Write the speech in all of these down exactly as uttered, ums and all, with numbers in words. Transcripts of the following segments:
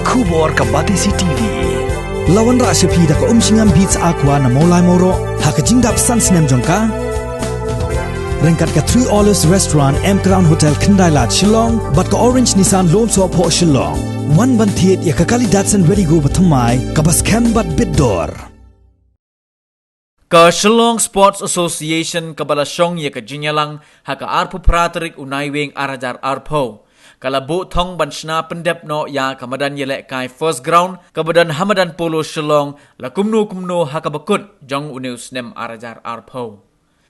Khubor ka Batesi TV. La wanrah sha phi da ka Umshngam Beats Aqua na Mawlai Mawroh ha ka jingdap san snem jong ka. Ryngkat ka Three Olives Restaurant, M Crown Hotel, Khyndai Lad, Shillong, bad ka Orange Nissan Lumsohphoh, Shillong. Wan ban thied ïa ka kali Datsun Redi-GO bathymmai kaba skhem bad bit dor. Ka Shillong Sports Association kaba la shong ïa ka jingïalang ha ka arphew phra tarik u Naiwieng ar hajar arphew, ka la buh thong ban shna pyndep noh ïa ka madan ïalehkai First Ground kaba don ha madan Polo Shillong, la kumno kumno ha kaba kut jong une u snem ar hajar arphew.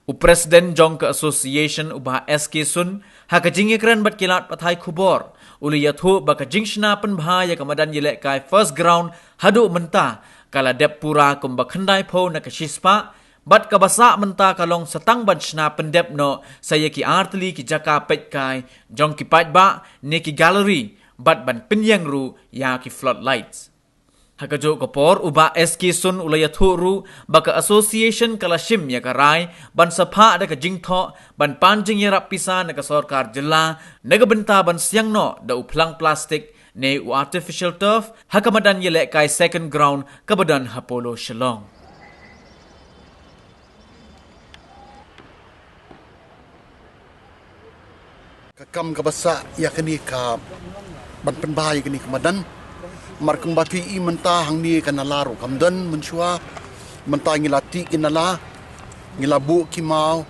U President jong ka Association, u Bah S K Sun, ha ka jingïakren bad ki lad pathai khubor, u la ïathuh ba ka jingshna pynbha ïa ka madan ïalehkai First Ground haduh mynta ka la dep pura kumba khyndaiphew na ka shispah, bad kaba sah mynta ka long sa tang ban shna pyndep noh sa ïa ki artylli ki jaka peitkai jong ki paidbah ne ki gallery, bad ban pynïeng ruh ïa ki floodlights. Ha kajuh ka por, u Bah S K Sun u la ïathuh ruh ba ka Association ka la shim ïa ka rai ban sa phah da ka jingthoh ban pan jingïarap pisa na ka sorkar jylla na ka bynta ban siang noh da u phlang plastik ne u artificial turf ha ka madan ïalehkai Second Ground kaba don ha Polo Shillong. Ka kam kaba sah ïa kane ka ban pynbha ïa kane ka madan. Namar kumba phi i mynta hangne ka nala ruh kam don mynshuwa. Mynta ngi la tih ki nala, ngi la buh ki maw,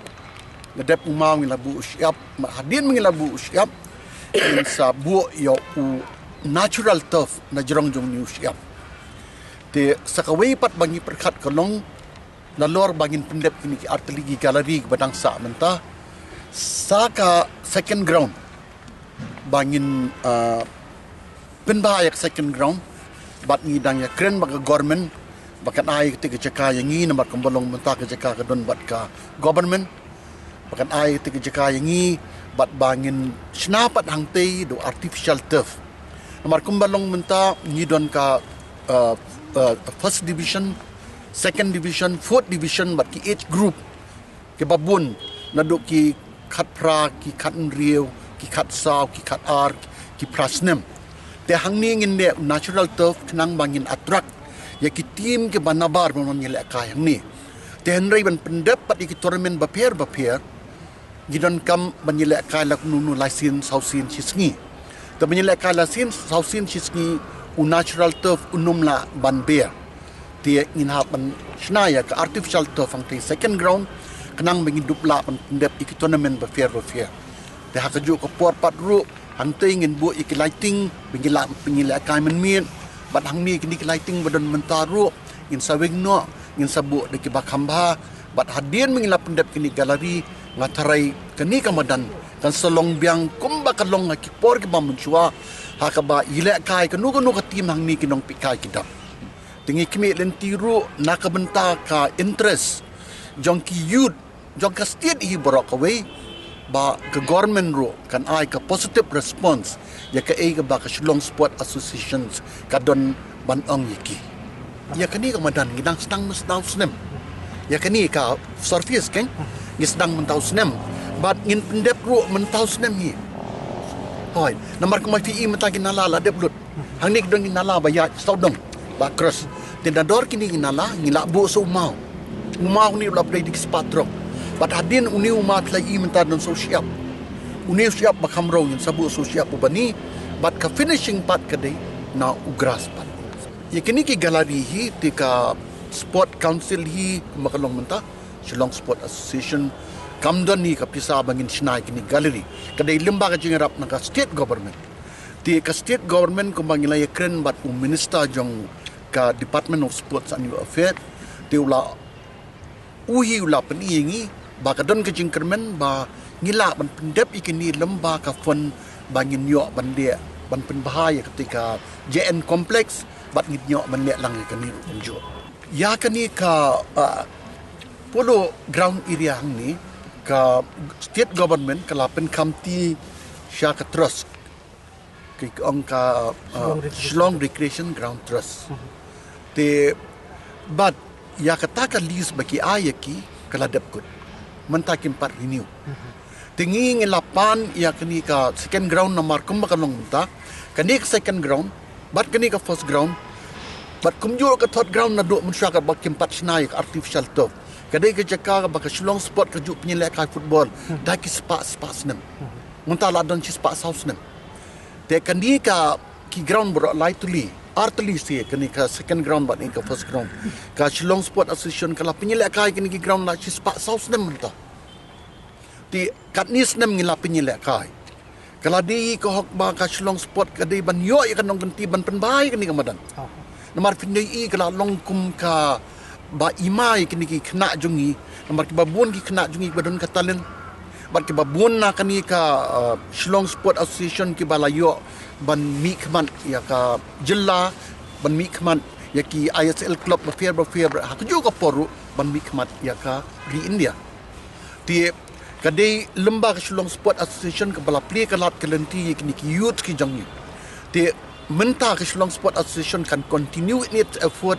ngi dep u maw, ngi la buh u shyiap. Hadien ba ngi la buh u shyiap, ngin sa buh ïa u natural turf na jrong jong une u shyiap. Te sa kawei pat ba ngi pyrkhat ka long, nalor ba ngin pyndep kine ki artylli ki gallery kiba dang sah mynta, sa ka Second Ground ba ngin, ah, pynbha ïa ka Second Ground. Bad ngi dang ïakren bad ka government ba kan ai kata ka jaka ïa ngi, namar kumba long mynta ka jaka ka don bad ka government. Ba kan ai kata ka jaka ïa ngi bad ba ngin shna pat hangtei da u artificial turf. Namar kumba long mynta ngi don ka, uh, uh, first division, second division, fourth division bad ki age group kiba bun, naduh ki khatphra, ki khathynriew, ki khatsaw, ki khatar, ki phra snem. Te hangne ngin leh natural turf khnang ba ngin attract ïa ki team kiba nabar ban wan ïalehkai hangne. Te hynrei ban pyndep pat ïa ki tournament bapher bapher, ngi donkam ban ïalehkai la kumno kumno lai sien saw sien shisngi. Te ban ïalehkai la sien saw sien shisngi, u natural turf um lah ban ber. Te ngin hap ban shna ïa ka artificial turf hangtei Second Ground, khnang ba ngin dup lah ban pyndep ïa ki tournament bapher bapher. Te ha kajuh ka por pat ruh, hangtei ngin buh ïa ki lighting ba ngin lah ban ïalehkai mynmiet. Bad hangne kine ki lighting ba don mynta ruh ngin sa weng noh, ngin sa buh da kiba kham bha. Bad hadien ba ngin la pyndep kine ki gallery, nga tharai kane ka madan kan sa long biang kumba ka long ha ki por kiba mynshuwa, ha kaba ïalehkai kano kano ka team hangne ki nongpeitkai ki dap. Te ngi khmih lynti ruh na ka bynta ka interest jong ki youth jong ka state hi baroh kawei, ba ka government ruh kan ai ka positive response ïa kaei kaba ka Shillong Sport Associations ka don ban ong ïa ki. Ïa kane ka madan ngi dang sdang mynta u snem. Ïa kane ka surface keng, ngi sdang mynta u snem. Bad ngin pyndep ruh mynta u snem hi. Hooid, namar kumba phi i mynta ki nala la dep lut. Hangne ki don ki nala ba ïaid sawdong, ba cross. Te nador kine ki nala ngi la buh sa u maw. U maw une u la plie da ki spah trok. Bad hadien une u maw phi la i mynta don sa u shyiap. Une u shyiap ba kham rew ngin sa buh sa u shyiap uba ni. Bad ka finishing part ka dei na u grass pat. Ïa kine ki gallery hi te ka Sport Council hi kumba ka long mynta, Shillong Sport Association, kam don hi ka pisa ba ngin shna ïa kine ki gallery. Ka dei lyngba ka jingïarap na ka state government. Te ka state government kumba ngi la ïakren bad u minister jong ka Department of Sports and Youth Affairs, te u la, u hi u la pyni ïa ngi ba ka don ka jingkyrmen ba ngi lah ban pyndep ïa kine lyngba ka fund ba ngin ïoh ban leh ban pynbha ïa kata ka J N complex bad ngin ïoh ban leh lang ïa kane ruh kumjuh. Ïa kane ka, ah, Polo Ground area hangne, ka state government ka la pynkhamti sha ka trust, ki ong ka, uh, Shillong Recreation Ground Trust. Te bad ïa kata ka lease ba ki ai ïa ki ka la dep kut. Mynta kim pat renew. Te ngi ngi la pan ïa kane ka Second Ground namar kumba ka long mynta. Kane ka Second Ground Bad kane ka first ground, bad kumjuh ka third ground naduh mynshuwa katba kim pat shna ïa ka artificial turf. Ka dei ka jaka ba ka Shillong Sport ka ju pynïalehkai football da ki spah spah snem. Mynta la don shi spah saw snem. Te kane ka ki ground baroh lai tylli, ar tylli shi, kane ka second ground bad kane ka first ground, ka Shillong Sport Association ka la pynïalehkai kane ki ground la shi spah saw snem mynta. Te katne snem ngi la pynïalehkai. Ka la dei ka hok ba ka Shillong Sport ka dei ban ïoh ïa ka nongkynti ban pynbha ïa kane ka madan. Namar phin ïohi ka la long kum kaba ima ïa kine ki khynnah jong ngi. Namar kiba bun ki khynnah jong ngi kiba don ka talent. Bad kiba bun na kane ka, uh, Shillong Sport Association kiba la ïoh ban mihkhmat ïa ka jylla, ban mihkhmat ïa ki I S L club bapher bapher ha kajuh ka por ruh ban mihkhmat ïa ka ri India. Te ka dei lyngba ka Shillong Sport Association kaba la plie ka lad ka lynti ïa kine ki youth ki jong ngi. Te mynta ka Shillong Sport Association kan continue in its effort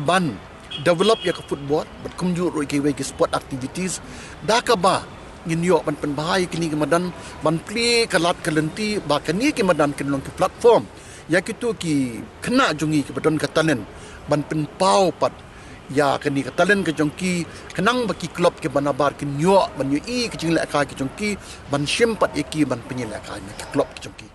ban develop ïa ka football bad kumjuh ruh ïa kiwei ki sport activities, da kaba ngin ïoh ban pynbha ïa kine ki madan, ban plie ka lad ka lynti ba kine ki madan kin long ki platform ïa kito ki khynnah jong ngi kiba don ka talent ban pynpaw pat ïa kane ka talent ka jong ki, khnang ba ki club kiba nabar kin ïoh ban ïohi ka jinglehkai ka jong ki, ban shim pat ïa ki ban pynïalehkai na ki club ki jong ki.